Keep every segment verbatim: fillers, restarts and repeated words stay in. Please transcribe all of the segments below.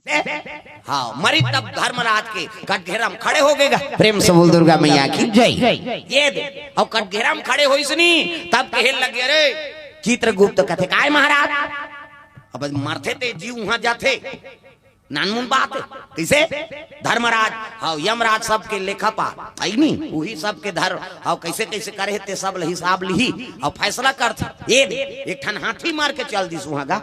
हाँ, मरी तब धर्मराज के कटघेरा म खड़े हो गे गा। प्रेम से बोल दुर्गा मैया की जय। ये दे, अउ कटघेरा म खड़े होइस नी, तब कहे लगे, "अरे, चित्रगुप्त कथे, काय महाराज?" अब मरथे ते जीव उहाँ जाथे, नानमुन बात हे। कइसे? धर्मराज, हाँ, यमराज सबके लेखा पाल, हइ नी? उही सबके धर, हाँ, कइसे कइसे करे हे ते सब ल हिसाब लिही, अउ फैसला करथे। ये दे, एक ठन हाथी मार के चल दिस उहाँ गा।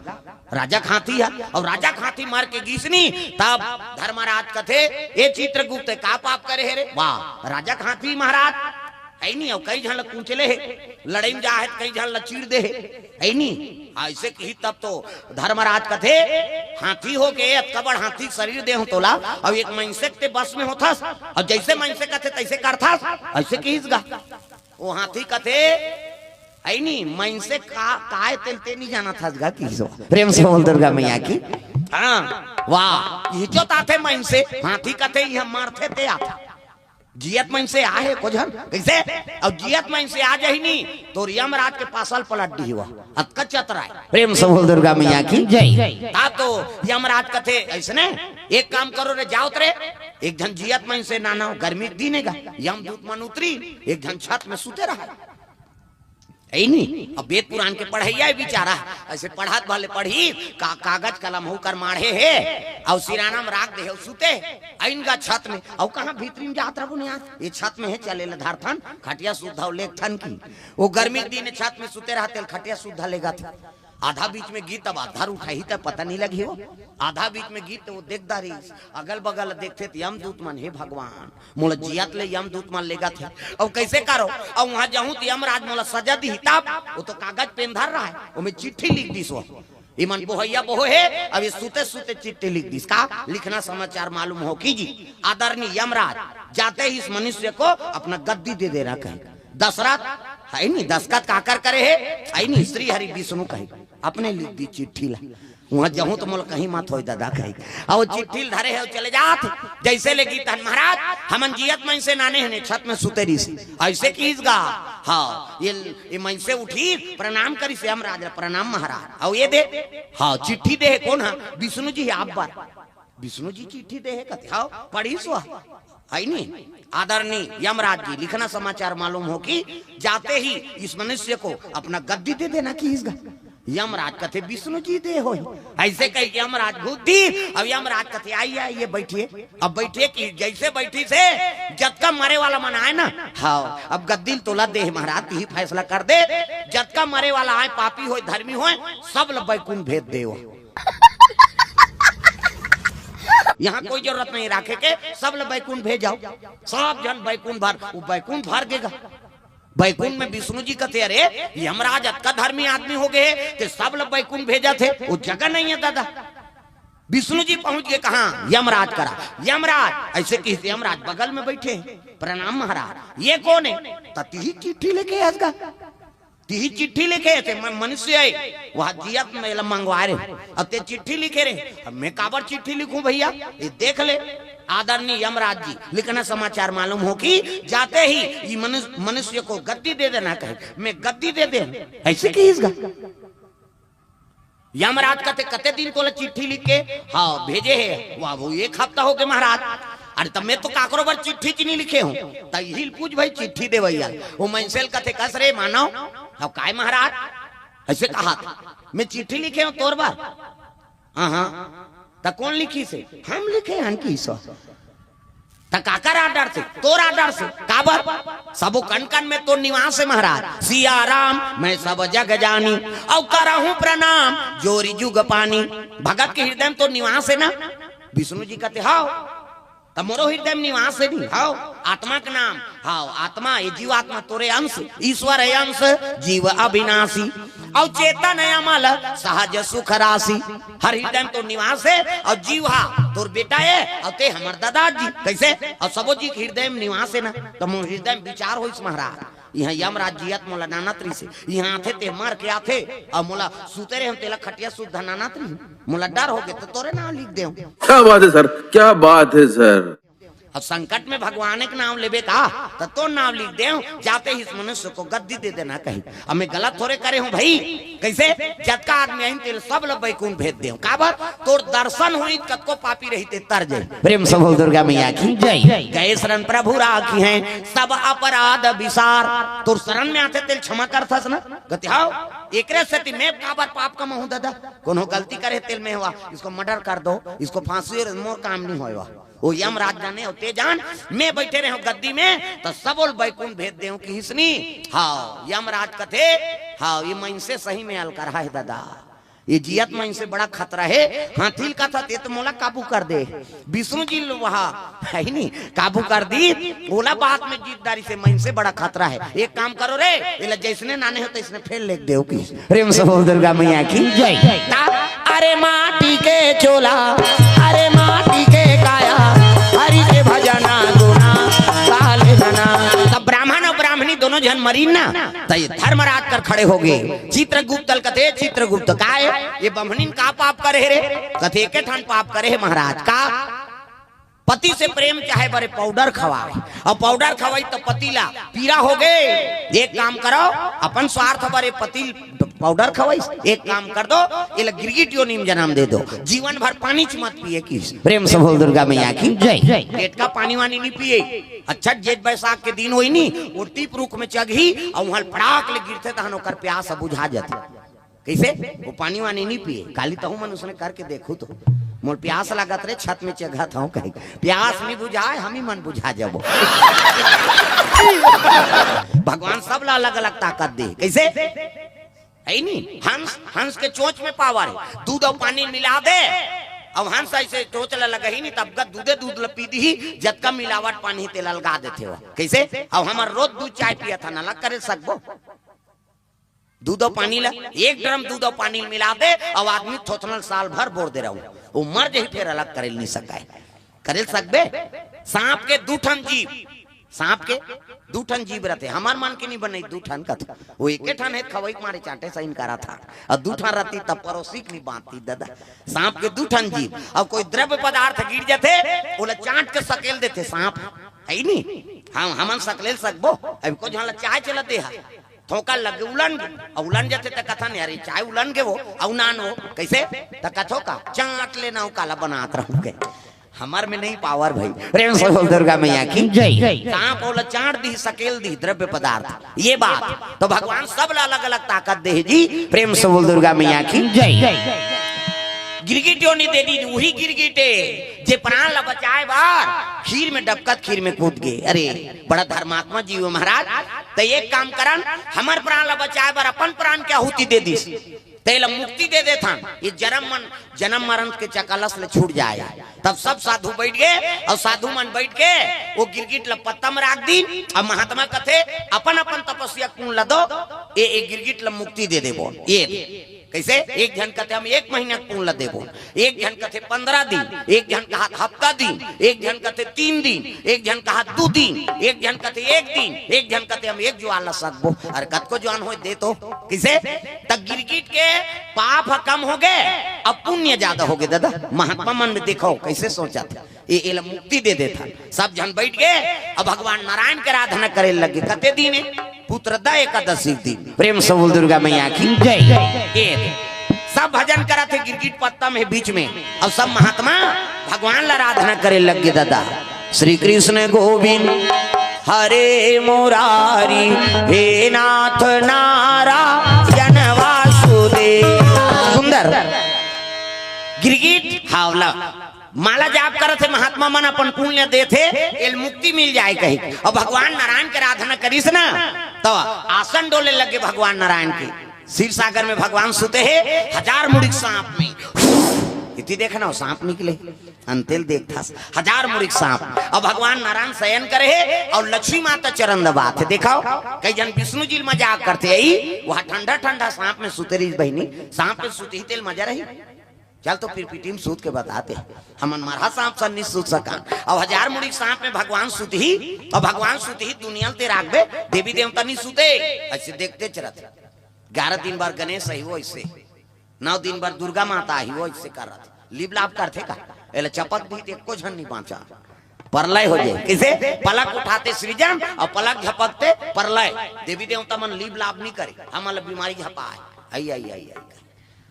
राजा के हाथी हे, अउ राजा के हाथी मार के गिस नी, तब धर्मराज कथे, "ए चित्रगुप्त, का पाप करे हे रे?" वाह, राजा के हाथी महाराज, हइ नी, अउ कई झन ल कुचले हे, लड़ई म जा हे, कई झन ल चीर दे हे, हइ नी? अइसे किही तब तो धर्मराज कथे, "हाथी हो के, अतका बड़ हाथी के शरीर दे हँव तोला, अउ एक मइनसे के ते बस में होथस, अउ जइसे मइनसे कथे तइसे करथस," अइसे किहिस गा। ओ हाथी कथे, "हइ नी, मइनसे का, काय तेल ते नी जानत हस गा," किहिस ओ। प्रेम से बोल दुर्गा मैया की। हाँ, इही चोत आथे मइनसे, हाथी कथे, "इहाँ मरथे ते आथे।" जियत मइनसे आहे को झन, कइसे? अउ जियत मइनसे आ जाही नी, तोर यमराज के पासल पलट दिही वा। अतका चतरा हे। प्रेम से बोल दुर्गा मैया की जय। ता तो यमराज कथे, "अइसने एक काम करो रे, जाओ त रे, एक झन जियत मइनसे नानव, गर्मी के दिन हे गा, यमदूत मन उतरी, एक झन छत में सुते रहा।" हइ नी, अब वेद पुराण के पढ़इया हे बिचारा, अइसे पढ़त भले पढ़ही, का, कागज कलम हउ कर माढ़े हे, अउ सिराना म राख दे हे, अउ सुते हे, अइन गा छत में, अउ कहाँ भीतरी म जात रहो नी यार, ये छत में हे, चले ल धरथन, खटिया सुद्धा अउ लेगथन की। ओ गर्मी के दिन छत में सुते रहथे, खटिया सुद्धा लेगथे। आधा बीच में गिस तब आधा उठाही त पता नी लगही हो। आधा बीच में गिस त ओ देखत रहिस, अगल बगल देखथे त यमदूत मन, "हे भगवान, मोला जियत ले यमदूत मन लेगथे, अउ कइसे करँव? अउ उहाँ जाहूँ त यमराज मोला सजा दिही तब।" ओ तो कागज पेन धर रहा हे, ओमे चिट्ठी लिख दिस ओ। इमन बोहइया बोहे हे, अब ये सुते सुते चिट्ठी लिख दिस। का लिखना समाचार मालूम हो कीजिए। आदरणीय यमराज, जाते ही इस मनुष्य को अपना गद्दी दे देना कहे। दशरथ, हइ नी, दस्तखत काकर करे हे, हइ नी, श्री हरि विष्णु कहे, अपने लिख दिस चिट्ठी ला। उहाँ जाहूँ त मोला कहीं मत होय ददा कहे। अउ चिट्ठी ल धरे हे, अउ चले जात हे। जइसे ले गिस तहन, "महाराज, हमन जियत मइनसे नाने हन, छत में सुते रहिस।" अइसे किहिस गा। हाँ, ये, ये मइनसे उठिस, प्रणाम करिस यमराज ल, "प्रणाम महाराज।" अउ ये दे, हाँ, चिट्ठी दे हे, कोन ह? विष्णु जी हे आप बर। विष्णु जी चिट्ठी दे हे कथे, हाँ, पढ़िस ओ। हइ नी, आदरणीय यमराज जी, लिखना समाचार मालूम हो कि जाते ही इस मनुष्य को अपना गद्दी दे देना किहिस गा। यमराज कथे, "विष्णु जी दे होही।" अइसे कहिके यमराज घूँस दिस। अब यमराज कथे, "आइए, आइए, बैठिए।" अब बइठे कि जइसे बइठिस हे, जतका मरे वाला मन आए ना, हाँ, अब गद्दी ल तोला दे हे महाराज, तिही फैसला कर दे, जतका मरे वाला आए, पापी होय, धर्मी होय, सब ल बैकुंठ भेज देव। यहाँ कोई जरूरत नहीं राखे के, सब ल बैकुंठ भेजव, सब झन बैकुंठ भर, ओ बैकुंठ भर गे गा। बैकुंठ में विष्णु जी कथे, "अरे, यमराज अतका धर्मी आदमी हो गे हे, ते सब ल बैकुंठ भेजत हे, ओ जगह नहीं हे ददा।" विष्णु जी पहुँच गे कहाँ? यमराज करा। "यमराज," अइसे किहिस, यमराज बगल में बइठे हे, "प्रणाम महाराज।" "ये कोन हे?" "त तिही चिट्ठी लेके आस गा।" तिही चिट्ठी लिखे हे, ते म-, मनुष्य हे, ओ जियत म एला मंगवाय रहे। अब ते चिट्ठी लिखे रहे, अब मैं काबर चिट्ठी लिखूं भइया? ये देख ले, आदरणीय यमराज जी, लिखना समाचार मालूम हो कि जाते ही ये मनुष्य, मनुष्य को गद्दी दे देना कहे, मैं गद्दी दे दे, अइसे किहिस गा। यमराज कथे, "कते दिन तोला चिट्ठी लिख के?" "हाँ, भेजे हे।" "वाह, वो एक हफ्ता हो गे महाराज।" "अरे, त मैं तो काकरो बर चिट्ठी च नहीं लिखे हूँ।" "त इही ल पूछ भाई, चिट्ठी देवइया ल।" ओ मइनसे ल कथे, "कस रे मानव?" "हाँ, काय महाराज?" अइसे कहा था, "मैं चिट्ठी लिखे हूँ तोर बर।" "हाँ, हाँ।" "त कोन लिखिस हे?" "हम लिखे हन किहिस।" "त काकर order से?" "तोर order से।" "काबर?" "सबो कन कन में तोर निवास हे महाराज।" "सिया राम मैं सब जग जानी, अउ करहूँ प्रणाम जोरि जुग पानी।" भगत के हृदय में तोर निवास हे ना? विष्णु जी कथे, "हव।" "त मोरो हृदय में निवास हे नी?" "हव।" "आत्मा के नाम?" "हव।" "आत्मा, ये जीवात्मा तोरे अंश, ईश्वर हे अंश, जीव अविनाशी, अउ चेतन हे अमल, सहज सुख राशि।" हर हृदय में तोर निवास हे, अउ जीव हा तोर बेटा हे, अउ ते हमर ददा जी। कइसे? अउ सबो जी के हृदय में निवास हे ना, त मोर हृदय में विचार होइस महाराज। इहाँ यमराज जियत मोला नानत रहिस हे, इहाँ आथे ते मर के आथे, अउ मोला सुते रहे तेला खटिया सुद्धा नानत रहिस, मोला डर हो गे त तोरे नाम लिख देव। क्या बात है सर, क्या बात है सर। अब संकट में भगवान के नाम लेबे का, त तोर नाम लिख देव, जाते ही इस मनुष्य को गद्दी दे देना कही। अब मैं गलत थोड़े करे हूँ भाई। कैसे? जतका आदमी आइन तेल सब ल बैकुंठ भेज देव। काबर? तोर दर्शन होई त कतको पापी रही ते तर जाई। प्रेम से बोल दुर्गा मैया की जय। गए शरण प्रभु राखी हैं सब अपराध विसार। तोर शरण में आथे तेल क्षमा करथस ना? कथे हव। एकरे सेती मैं काबर पाप कमाहूं दादा? कोनो गलती करे तेल में हुआ, इसको मर्डर कर दो, इसको फांसी, मोर काम नहीं होय। वो यमराज जाने होते जान, मैं बैठे रहे गद्दी में, त सबो ल बैकुंठ भेज देव किहिस नी। हाँ, यमराज कथे, हाँ, ये मनसे सही में अलकरहा हे दादा। ये जियत मनसे बड़ा खतरा हे। हाथी ल कथा ते तो मोला काबू कर दे। विष्णु जी ल वहा हे नी, काबू कर दी। ओला बात में जीत डारिस, मनसे बड़ा खतरा हे। एक काम करो रे, एला जैसने नाने हो तैसने फेर लेग देव किहिस। प्रेम से बोल दुर्गा मैया की जय। ता, अरे माटी के चोला, अरे माटी के काया, हरि के भजना गुना, काले हना। तब ब्राह्मण अउ ब्राह्मणी दोनों झन मरीन ना, त ये धर्मराज कर खड़े हो गए। चित्रगुप्त ल कथे, चित्रगुप्त काय, ये बम्हनीन का पाप करे रे? कथे एके ठन पाप करे हे महाराज। का? पति से प्रेम चाहे बरे पाउडर खवाए, अउ पाउडर खवाई त पति ला पीरा हो गए। एक काम करो, अपन स्वार्थ बरे पति ल पाउडर खवाई, एक काम कर दो, एला गिरगिट योनि में जन्म दे दो, जीवन भर पानी च मत पिए किहिस। प्रेम से बोल दुर्गा मैया की जय। पेट का पानी वानी नहीं पिए। अच्छा, जेठ बैसाख के दिन होई नी, वो टीप रुख में चघही अउ वहां फड़ाक ले गिरथे, तहन ओकर प्यास ह बुझा जाथे। कैसे? वो पानी वानी नहीं पिए। काली तहु मन उसने करके देखू तो, मोर प्यास लागत रे, छत में चघत हूँ कहे। प्यास नहीं बुझाए, हम ही मन बुझा जाबो। भगवान सब ला अलग अलग ताकत दे। कैसे? है नी, हंस, हंस के चोंच में पावर हे। दूध अउ पानी मिला दे, अब हंस ऐसे चोंच ला लगही नी, तब गत दूधे दूध ला पी दीही, जतका मिलावट पानी तेला अलगा देथे वो। कैसे? अब हमर रोज दूध चाय पियत हन, अलग करे सकबो? दूध अउ पानी ला, एक ड्रम दूध अउ पानी मिला दे, अब आदमी थोथनल साल भर बोर दे रहू, वो मर जही, फेर अलग करे नहीं सकाय। करे सकबे? सांप के दू ठन जीभ, सांप के दू ठन जीभ रथे, हमर मन के नहीं बने दू ठन कथे। वो एके ठन हे, खवई के मारे चांटे सही करत हे, अउ दू ठन रहती तब परोसी के नहीं बांधती दादा। सांप के दू ठन जीभ, अब कोई द्रव्य पदार्थ गिर जाथे, ओला चांट के सकेल देथे सांप, है नी? हम, हमन सकलेल सकबो? अब को झन ला चाय चला दे हा, थोका लगे उलन गे, अउ उलन जाथे त कथन, "अरे चाय उलन गे वो, अउ नान वो।" कैसे? त कथो का, "चांट लेना हो, काला बनात रहूं के।" हमर में नहीं पावर भाई। प्रेम से बोल दुर्गा मैया की जय। सांप ओला चांट दी, सकेल दी द्रव्य पदार्थ। ये बात तो भगवान सब ला अलग-अलग ताकत दे हे जी। प्रेम से बोल दुर्गा मैया की जय। गिरगिट योनि दे दी, उही गिरगिट हे जे प्राण ला बचाए बर खीर में डबकत खीर में कूद गे। अरे बड़ा धर्मात्मा जीव हे महाराज। त एक काम करन, हमर प्राण ला बचाए बर अपन प्राण के आहुति दे दिस। तेला मुक्ति दे देथन, ये जन्म मन, जन्म मरण के चकलस ले छूट जाए। तब सब साधु बैठ गे, अउ साधु मन बैठ के वो गिरगिट ल पत्ता म राख दीन। अउ महात्मा कथे, अपन अपन तपस्या के पुन ल दो, ए, ए गिरगिट ल मुक्ति दे देबो। ये कैसे? एक झन कथे हम एक महीना के पुन ल देबो, एक झन कथे पंद्रह दिन, एक झन कहा हफ्ता दिन, एक झन कथे तीन दिन, एक झन कहा दू दिन, एक झन कथे एक दिन, एक झन कथे हम एक जुआल ल सकबो। अरे कतको जुआन होय दे तो। किसे? त गिरगिट के पाप ह कम हो गे, अब पुण्य ज्यादा हो गे दादा। महात्मा मन में देखो कैसे सोचत हे, ये एला मुक्ति दे देथन। सब झन बैठ गे, अब भगवान नारायण के आराधना करे लगे। कते दिन हे? पुत्रदा एकादशी के दिन। प्रेम से बोल दुर्गा मैया की जय। ये सब भजन करत हे, गिरगिट पत्ता में बीच में, अब सब महात्मा भगवान ला आराधना करे लग गे दादा। श्री कृष्ण गोविंद हरे मुरारी, हे नाथ नारायण वासुदेव। सुंदर गिरगिट हावला माला जाप करत हे, महात्मा मन अपन पुण्य देथे, एल मुक्ति मिल जाए कही। अउ भगवान नारायण के आराधना करिस ना, त आसन डोले लगे भगवान नारायण के। क्षीर सागर में भगवान सुते हे, हजार मुड़ी के सांप में। इति देखना, वो सांप निकले, अंतेल देखथस, हजार मुड़ी के सांप। अउ भगवान नारायण शयन करे हे, अउ लक्ष्मी माता चरण दबात हे। देखो, कई झन विष्णु जी ल मजाक करथे, "अई, वहाँ ठंडा ठंडा सांप में सुते रहिस बहिनी, सांप में सुतही तेल मजा रही।" चल तो फिर पीटी में सूत के बताते हैं। हमन मरहा सांप सन नहीं सूत सका। अब हजार मुड़ी के सांप में भगवान सुतही, अब भगवान सुतही दुनिया ल ते राखबे, देवी देवता नहीं सुते। ऐसे देखते चलत। ग्यारह दिन बर गणेश ही वो ऐसे, नौ दिन बर दुर्गा माता ही वो ऐसे करत। लिप लाप करथे का? एला चपक भी ते एको झन नहीं बांचा। परलय हो जाए। कइसे? पलक उठाते सृजन अउ पलक झपकते परलय। देवी देवता मन लीब लाभ नइ करे, हमन ला बीमारी झपाए। आई, आई, आई, आई।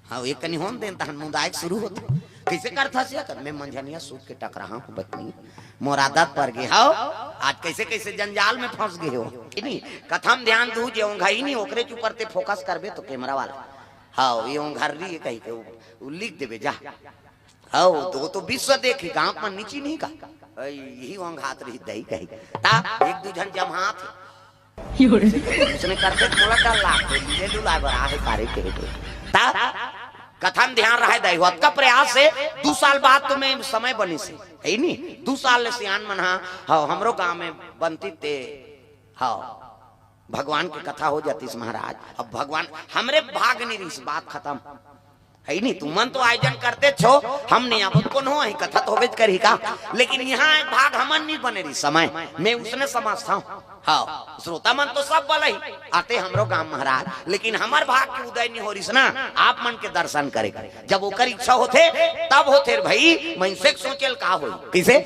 हाँ, एक कनी होन देन, तहन मुंदाए के शुरू होथे। कइसे करथस ये कर? मैं मंझनिया सूत के टकराहा हूँ बहिनी, मोर आदत पर गे हव। आज कइसे कइसे जंजाल में फंस गे हो, कि नहीं? कथा म ध्यान दू, जे ओंघाही नहीं, ओकरे ऊपर ते फोकस करबे तो कैमरा वाला, हाँ, ये ओंघर्री ये कहि के उ, उ लिख देबे जा। हाँ, तो, तो विश्व देखी, गांव म नीची नहीं का? अई, यही ओंघात रही दही कही। ता एक दू झन जमात हे। उसने करते मोला डर लागथे, लीले लुलाए बर आहे कारे कहे के। ता कथा म ध्यान रहे दही, अतका प्रयास से दू साल बाद तो मैं समय बनिस हे, हे नी? दू साल ले सियान मन हा, हाँ, हमरो गांव में बनती ते, हाँ, भगवान के कथा हो जातिस महाराज। अब भगवान हमरे भाग नहीं रहिस, बात खतम। हे नहीं, तुमन तो आयोजन करते छो, हम नहीं आबो, कोनो ही कथा तो होबेच करही का। लेकिन यहाँ एक भाग हमन नहीं बने रहिस समय, मैं उसने समझता हूँ। हाँ, श्रोता मन तो सब बलही आते हमरो गांव महाराज, लेकिन हमर भाग के उदय नहीं हो रहिस ना, आप मन के दर्शन करे। जब ओकर इच्छा होथे, तब होथे रे भाई, मनसे के सोचेल का होई? कइसे?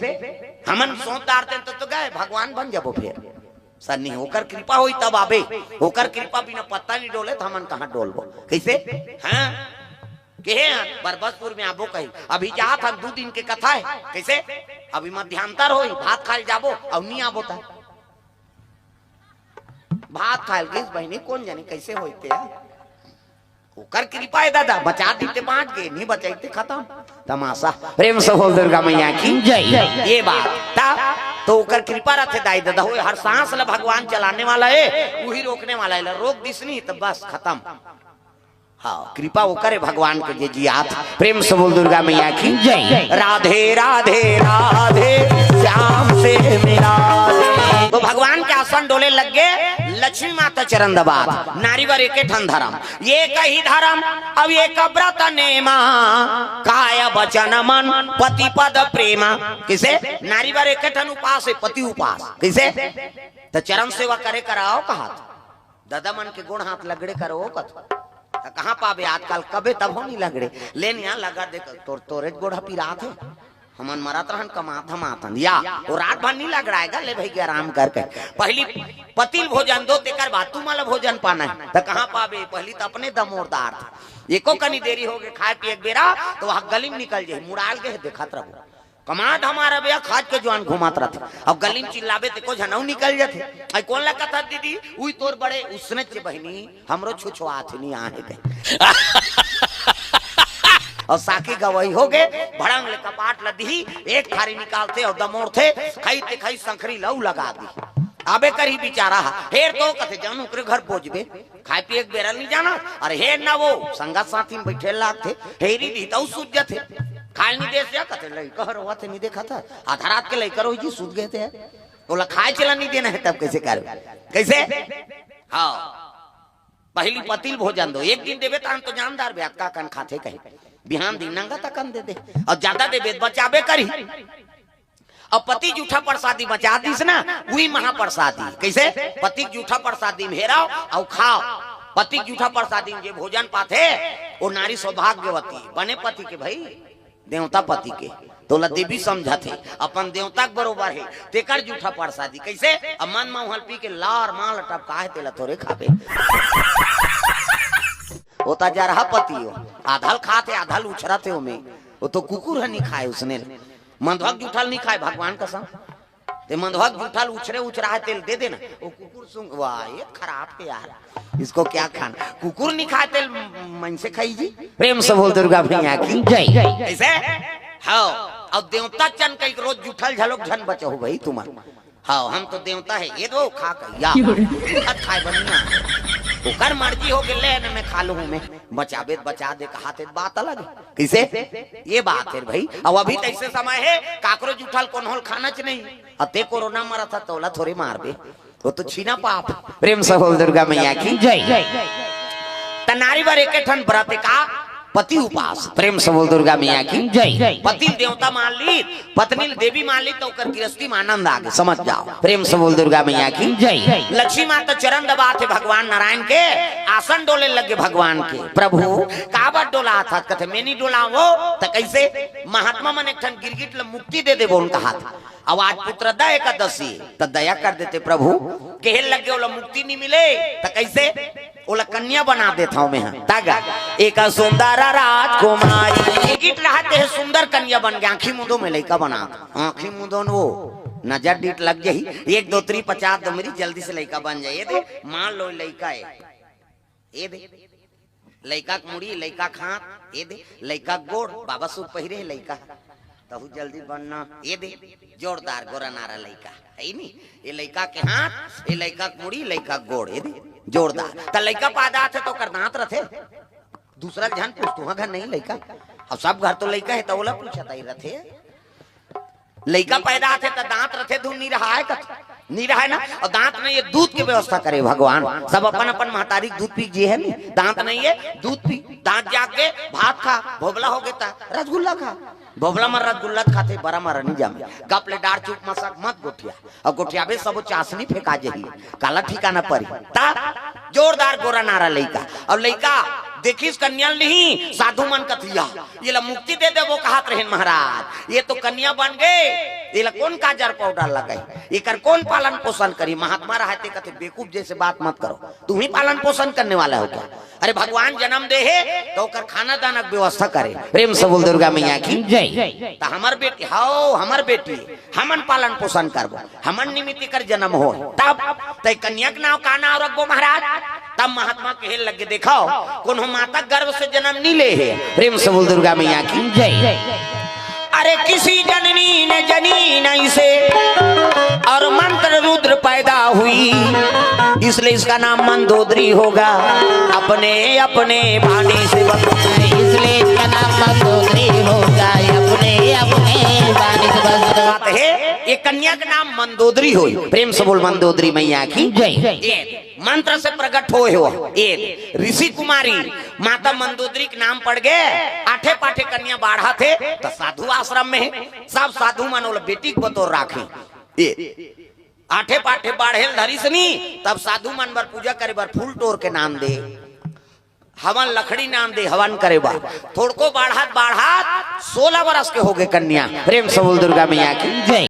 हमन सोच डारते तो, तो गए, भगवान बन जाबो फेर। सर नहीं, ओकर कृपा होई तब आबे, ओकर कृपा बिना पत्ता नहीं डोले तो हमन कहाँ डोलबो? कइसे? हाँ, केहे हन, बरबसपुर में आबो कही, अभी जात हन, दू दिन के कथा हे, कइसे? अभी मध्यांतर होई, भात खाए ल जाबो, अउ नहीं आबो त भात खाए ल गिस बहिनी, कोन जानी कइसे होई ते। ओकर कृपा हे दादा, बचा दी ते बांट गे, नहीं बचाई ते खतम। तमाशा। प्रेम से बोल दुर्गा मैया की जय। ये बात ता, तो ओकर कृपा रथे दाई दादा, होए, हर सांस ला भगवान चलाने वाला हे, वही रोकने वाला हे, ला रोक दिस नहीं तो बस खतम। हाँ, कृपा ओकर हे भगवान के जे जियात। प्रेम से बोल दुर्गा मैया की जय। राधे राधे राधे श्याम से मिला दे। तो भगवान के आसन डोले लग गे, लक्ष्मी माता चरण दबात। नारी बर एके ठन धरम, एक ही धरम, अब एक व्रत नेमा, काय वचन मन पति पद प्रेमा। कइसे? नारी बर एके ठन उपास हे, पति उपास। कइसे? त चरण सेवा करे कराओ कहत। ददा मन के गोड़ हाथ लगड़े करो कत। त कहाँ पाबे आजकल, कबे तभो नहीं लगड़े। लेन यहाँ लगा देख, तोर, तोरे गोड़ पिरात हे। हमन मरत रहन, कमात धमात हन। या, वो रात भर नहीं लगड़ाएगा, ले भाई के आराम करके। पहली पति ल भोजन दो, तेकर बाद तुमन ला भोजन पाना हे। त कहाँ पाबे, पहली त अपने दमोरदार थे। एको कनी देरी हो गे, खाए पिए के बेरा, तो वहाँ गली में निकल जाही, मुड़ाल के देखत रहो। कमात हमारा भैया खाज के जुआन घुमात रहथे। अब गली में चिल्लाबे ते को झनऊ निकल जाथे। आई कोन ला कथा दीदी? उई तोर बड़े उसने चे बहिनी, हमरो छुछुआत नहीं आहे कहे। अउ साकी गवई हो गे, भड़ंग ले कपाट ल दिही, एक थारी निकालथे अउ दमोरथे, खई ते खई संखरी लऊ लगा दी। अबे करही बिचारा हा, हेर तो कथे जान ओकरे घर बोजबे, खाए पिए के बेरा ल नहीं जाना। अरे हेर ना वो, संगत साथी में बैठे लागथे, हेरी दी तऊ सूत जाथे। खाए ल नहीं देस या कथे, लइका हर होवत हे, नहीं देखा था, आधा रात के लइका रोई जी सूत गए थे, ओला खाए चला नहीं देना हे, तब कइसे करबे? कइसे? हाँ, पहली पति ल भोजन दो, एक दिन देबे तहन तो जानदार बे, अतका कन खाथे कही, बिहान दिन नंगा तकन दे दे, अउ ज्यादा देबे त बचाबे करही। अउ पति जूठा प्रसादी बचा दिस ना, उही महाप्रसादी। कइसे? पति के जूठा प्रसादी में हेराव अउ खाव। पति के जूठा प्रसादी में जे भोजन पाथे, वो नारी सौभाग्यवती, बने पति के भई। देवता पति के, तोला देवी समझत हे, अपन देवता के बरोबर हे, तेकर जूठा प्रसादी। कइसे? अब मन म उहल पी के लार माल टपकाए, तेला थोरे खाबे। वो त जरहा पति हो, आधा ल खाथे, आधा ल उछरत हे ओमे। वो तो कुकुर ह नहीं खाए उसने। मंधवा के जूठा ल नहीं खाए, भगवान कसम। ते मंधवा के जूठा ल उछरे उछरा हे, तेल दे देना। वो कुकुर सूंघ, वाह, ये खराब हे यार, इसको क्या खाना? कुकुर नहीं खाए, तेल मनसे खाई जी। प्रेम से बोल दुर्गा मैया की जय। कइसे? हाँ, अउ देवता चन कई रोज जूठा ल झलोक झन बचहू भई तुमन। हाँ, हम तो देवता हे, ये दो खा के या जूठा खाए बनिया। ओकर मर्जी हो गे, ले न मैं खा लूँ मैं। बचाबे त बचा दे, कहाथे त बात अलग हे। कइसे? ये बात हे भई। अउ अभी त अइसे समय हे, काकरो जूठा ल कोनो ल खाना च नहीं। अते कोरोना मरत ह, तोला थोरे मारबे। वो तो छीना पाप। प्रेम से बोल दुर्गा मैया की जय। त नारी बर एके ठन व्रत का पति उपास। प्रेम से बोल दुर्गा मैया की जय। पति ल देवता मान ली, पत्नी ल देवी मान ली, त ओकर गृहस्थी में आनंद आ गे, समझ जाव। प्रेम से बोल दुर्गा मैया की जय। लक्ष्मी माता चरण दबात हे भगवान नारायण के, आसन डोले लगे भगवान के। प्रभु, काबर डोलात हस? कथे, मैं नहीं डोलावों त कइसे? महात्मा मन एक ठन गिरगिट ल मुक्ति दे देबो, उनका हाथ। अब आज पुत्रदा एकादशी, त दया कर देते प्रभु। कहे लगे ओला मुक्ति नहीं मिले, त कैसे? ओला कन्या बना देत हंव मैं ह। तगा एक सुंदर राजकुमारी। एक गीत रहा ते सुंदर कन्या बन गया, आंखी मुंदो में लइका बना। आंखी मुंदो न वो नजर डीठ लग जाही। एक दो त्री पचास दो मेरी, जल्दी से लइका बन जाए। ये दे, मान लो लइका है। ये दे, लइका के मुड़ी, लइका के हाथ, ये दे, लइका के गोड़, बाबा सूट पहिरे हे लइका। तहू जल्दी बनना, ये दे, जोरदार गोरा नारा लइका, है नी? ये लइका के हाथ, ये लइका के मुड़ी, लइका के गोड़, ये दे, जोरदार। त लइका पैदा आथे त ओकर दांत रथे, दूसरा के झन पूछ, तुहां घर नहीं लइका? अब सब घर तो लइका है, त ओला पूछत आई रथे। लइका पैदा आथे त दांत रथे, धुन नहीं रहा है कथे, नहीं रहा है ना। और दांत नहीं है, दूध की व्यवस्था करे भगवान। सब अपन अपन महतारी के दूध पी जिए है नी, दांत नहीं है, दूध पी, दांत जाग के भात खा, भोबला हो गया त रसगुल्ला खा। भोबला मर रसगुल्ला खाथे, बरा मर नहीं जामे। गप ले डार चुप मसक मत गोठिया, और गोठियाबे सबो चासनी फेंका जही, काला ठिकाना परी। ता जोरदार गोरा नारा लइका। और लइका देखिस कन्या नहीं, साधु मन कथिया, ये ला मुक्ति दे देबो कहत रहेन महाराज, ये तो कन्या बन गए, ये ला कौन काजर पाउडर लगाई, एकर कौन पालन पोषण करी? महात्मा रहते कथे, बेवकूफ जैसे बात मत करो, तुम ही पालन पोषण करने वाला हो क्या? अरे भगवान जन्म दे हे तो ओकर खाना दाना के व्यवस्था करे। प्रेम से बोल दुर्गा मैया की जय। त हमर बेटी, हाओ हमर बेटी, हमन पालन पोषण करबो, हमन निमित्त कर जन्म हो। तब तय कन्या के नाव का नाव रखबो महाराज? तब महात्मा कहे लगे, देखो, कोनो माता गर्भ से जन्म नहीं ले हे। प्रेम से बोल दुर्गा मैया की जय। अरे किसी जननी ने जनी नहीं से, और मंत्र रुद्र पैदा हुई, इसलिए इसका नाम मंदोदरी होगा। अपने अपने बाणी से बस, इसलिए इसका नाम मंदोदरी होगा, अपने अपने बाणी से बस। बात है, ये कन्या का नाम मंदोदरी होई। प्रेम से बोल मंदोदरी मैया की जय। ये मंत्र से प्रकट होए हो। ये ऋषि कुमारी माता मंदोदरी के नाम पड़ गए। आठे पाठे कन्या बाढ़ा थे तो साधु आश्रम में है, सब साधु मन ओला बेटी के बतौर राखे। ये आठे पाठे बाढ़े ल धरिस नी, तब साधु मन बर पूजा करे बर फूल टोर के नाम दे, हवन लकड़ी नाम दे, हवन करे बर। थोड़को बाढ़त बाढ़त सोलह बरस के हो गए कन्या। प्रेम से बोल दुर्गा मैया की जय।